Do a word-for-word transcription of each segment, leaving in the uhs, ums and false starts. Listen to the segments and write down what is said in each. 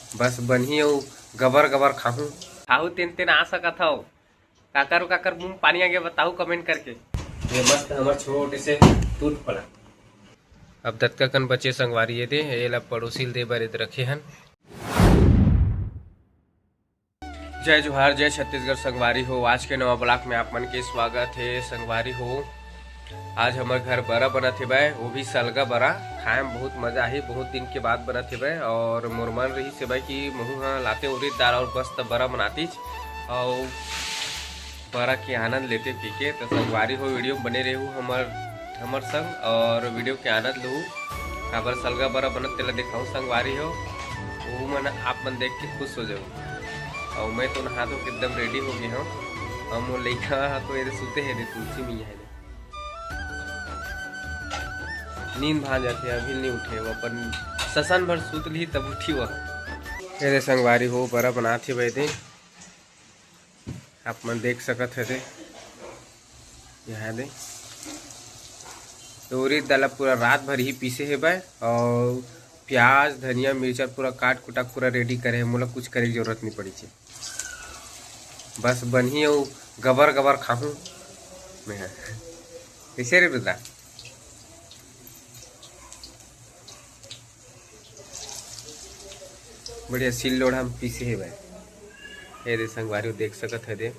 बस बनही अउ गबर गबर खाहूं। खाहू तेन तेन आ सकत हव। काकर काकर मुंह पानी आगे बताहू comment करके। ये मस्त हमर छोटे से टूट पड़ा। अब दतका कन बचे संगवारी ये दे, एला पड़ोसी ल दे बर एद रखे हन। जय जोहार, जय छत्तीसगढ़ संगवारी हो। आज के नवा vlog में आप मन के स्वागत हे संगवारी हो। आज हमर घर बरा बनत हेबे, वो भी सलगा बरा। खाए में बहुत मजा आही, बहुत दिन के बाद बनत हेबे। और मोर मन रहिस हेबे कि महू ह लाते उरीद दाल और मस्त बरा बनातीच और बरा के आनंद लेते पी के। तो संगवारी हो, video में बने रहू हमर हमर संग और video के आनंद लू। काबर सलगा बरा बनत तेला देखाऊं संगवारी हो, वो मन आप मन देख के खुश हो जाऊ। और मैं तो नहा धो के एकदम ready हो गए हूँ। और मोर लइका ह तो एदे सुते हे, दे तुलसी मैया हे दे। नींद भाग जाथे, अभी नहीं उठे वो, अपन ससन भर सुत ली तब उठी वो। एदे संगवारी हो, बरा बनात हेबे दे। आप मन देख सकत हे दे, यहाँ दे, तो उरीद दाल पूरा रात भर ही पीसे हेबे और प्याज, धनिया, मिर्चा पूरा काट कुटा पूरा ready करे हे। मोला कुछ करे के जरूरत नहीं पड़ी छे, बस बनही अउ गबर गबर खाहूं मैं ह। कैसे रे रुद्रा? बढ़िया सिल लोढ़ा में पीसे हेबे। एदे संगवारी हो, देख सकत हे दे,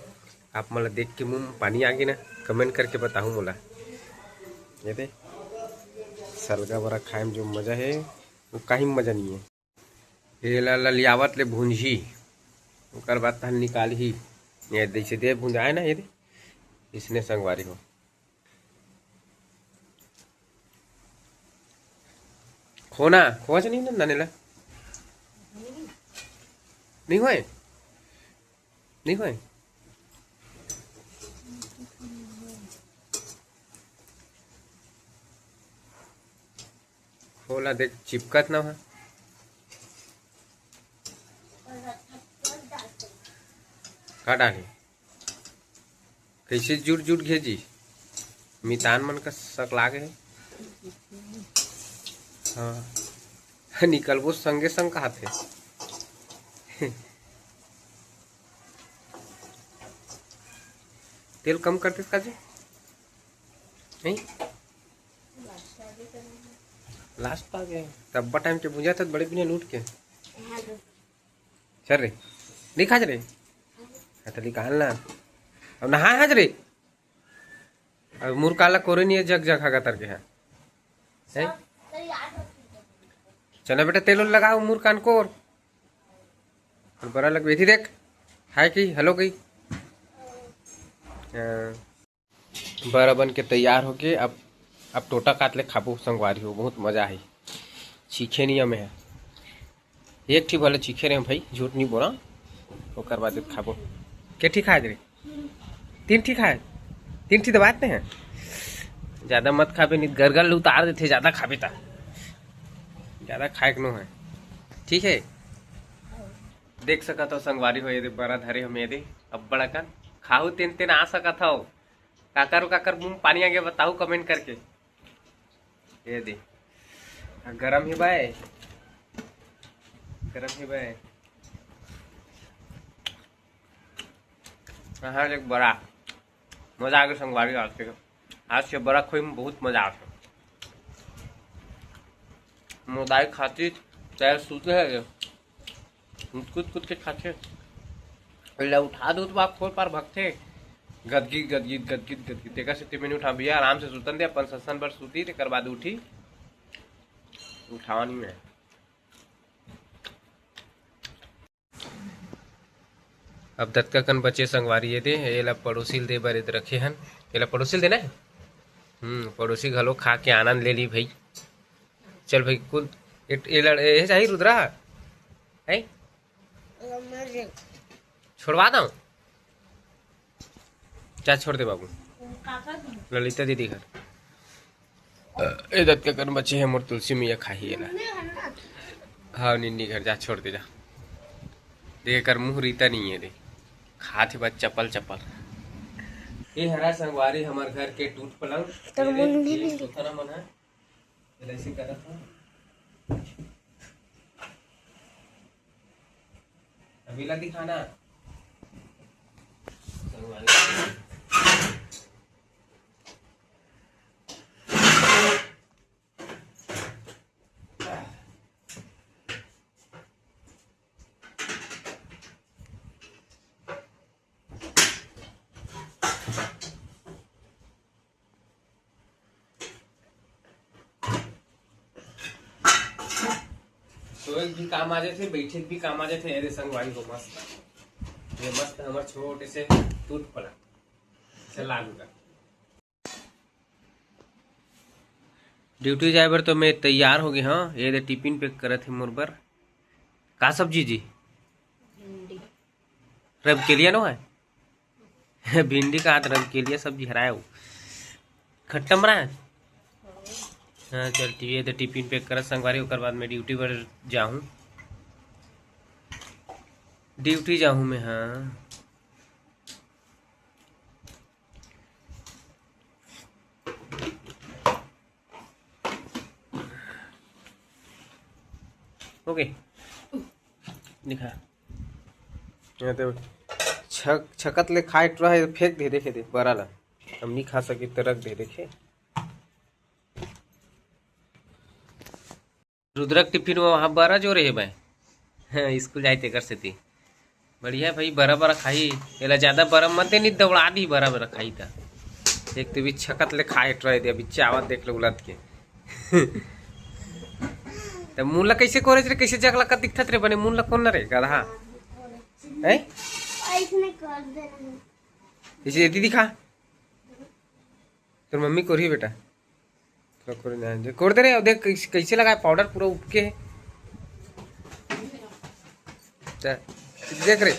आप मन ला देख के मुंह में पानी आ गे ना, comment करके बताहू मोला। ये दे, सलगा बरा खाए में जो मजा हे, वो कहीं मजा नहीं है। ये ला ललियावत ले भूंजही, ओकर बाद तहन निकालही। ये जैसे दे भुंजाए ना, ये दे, इसने संगवारी हो। खोना, खोच नहीं ना, नाने ला। नहीं होए? नहीं होए? खोला देख, चिपकत ना है। का डाले? कैसे जुट जुट घेजी? मितान मन का सकला गे हे। हाँ। निकलबो संगे संग कहाथे। तेल कम कर देत का जी? नहीं? लास्ट आ गए। तब टाइम के भुंजा था बड़े बिना लूट के। सर रे, नहीं खाच रे? हाँ, तो निकाल ना। अब नहाए हच रे। अब मुर काला कोरे नहीं है, जग जग हागा तर के है। हैं? चल ना बेटा, तेल उल लगाओ, मुर कान कोर। और बरा लग बेठी देख। हाय की, हेलो की। हाँ। बरा बन के तैयार होके अब, अब टोटा काट ले खाबो संगवारी हो, बहुत मजा आही। चीखे नहीं हमें है। एक ठी भले चीखे रहे भाई, झूठ नहीं बोला। ओकर बाद खाबो। के ठी खाए रे? तीन ठी खाए? तीन ठी दबाते हैं। ज़्यादा मत खाबे, नहीं गरगल उतार देथे, ज़्यादा खाबे ता। ज़्यादा खाए के नो है। ठीक है? देख सकत हो संगवारी हो, ये दे बरा धरे हमें, ये दे अब्बड़ अकन। खाहू तेन तेन आ सकत हो। काकर काकर मुंह पानी आगे बताहू comment करके। ये दे। आ, गरम ही बाय। गरम ही बाय। हाँ, एक बरा। मजा आ गया संगवारी आज के। आज के बरा खोई में बहुत मजा आ गया। मोदाई खाती तैयार सूते है ये। कूद कूद के खाथे। एला उठा दो तो आप खोल पार भगथे। गदगिद, गदगिद, गदगिद, गदगिद। तेकर सेती मैंने उठा भैया, आराम से सुतन दे, अपन ससन भर सूती, तेकर बाद उठी। उठावा नहीं मैं। अब दतका कन बचे संगवारी ये दे, एला पड़ोसी ल दे बर एद रखे हन। एला पड़ोसी ल देना है? हम्म, पड़ोसी घलो खा के आनंद ले ली भाई। चल भाई, कुल ए, ए लड़-, ए चाही रुद्रा? हैं? छोड़वा दो। जा छोड़ दे बाबू। ललिता दीदी घर। ए दत के कर बचे है मोर तुलसी मैया खाही एला। हाँ, निन्नी घर जा, छोड़ दे जा। देख कर मुंह रीता नहीं है दे। खात हे बस चपल चपल। ये हरा संगवारी हमर घर के टूट पलंग। तोर मुंह नहीं ये रीता। सोथरा मन है। एला ऐसे करत हूँ। मेला दिखाना। सोए के भी काम आ जाथे, बैठे के भी काम आ जाथे। अरे संगवारी हो, मस्त, ये मस्त हमर छोटे से टूट पड़ा। चला आगू का। ड्यूटी जाए बर तो मैं तैयार हो गए हूँ। ये दे टिफिन पैक करत हे मोर बर। का सब्जी जी? भिंडी। रमकेलिया नो है? भिंडी का हाथ रमकेलिया सब्जी हराए हो। खट्टा मरा है? हाँ, चल ठीक है, तो टिफिन पैक करत संगवारी, ओकर बाद मैं ड्यूटी पर जाहूँ। ड्यूटी जाहूँ मैं, हाँ। ओके, दिखा। यहाँ तो छक-, छकत ले खाए टुरा है, फेंक दे, देखे दे, बरा ला। हम नहीं खा सके तो रख दे, देखे। रुद्रक टिफिन में वहाँ बरा जोरे हे भाई। हाँ, स्कूल जाए तेकर सेती। बढ़िया भाई, बरा बरा खाई। एला ज्यादा बरा मत दे, नहीं दौड़ा दी, बरा बरा खाई त। एक तो भी छकत ले खाए ट्राई दे, अभी चावत देख लो उलट के। त मुंह ला कैसे कोरे रे, कैसे जगला का दिखत रे बने, मुंह ला कोन रे गधा? हैं? ऐसने कर दे। इसे दीदी खा। तोर मम्मी कोरही बेटा। थोड़ा कोर दे, कोर दे रे, देख कैसे, कैसे लगा है पाउडर, पूरा उपके है। चा-, देख रे,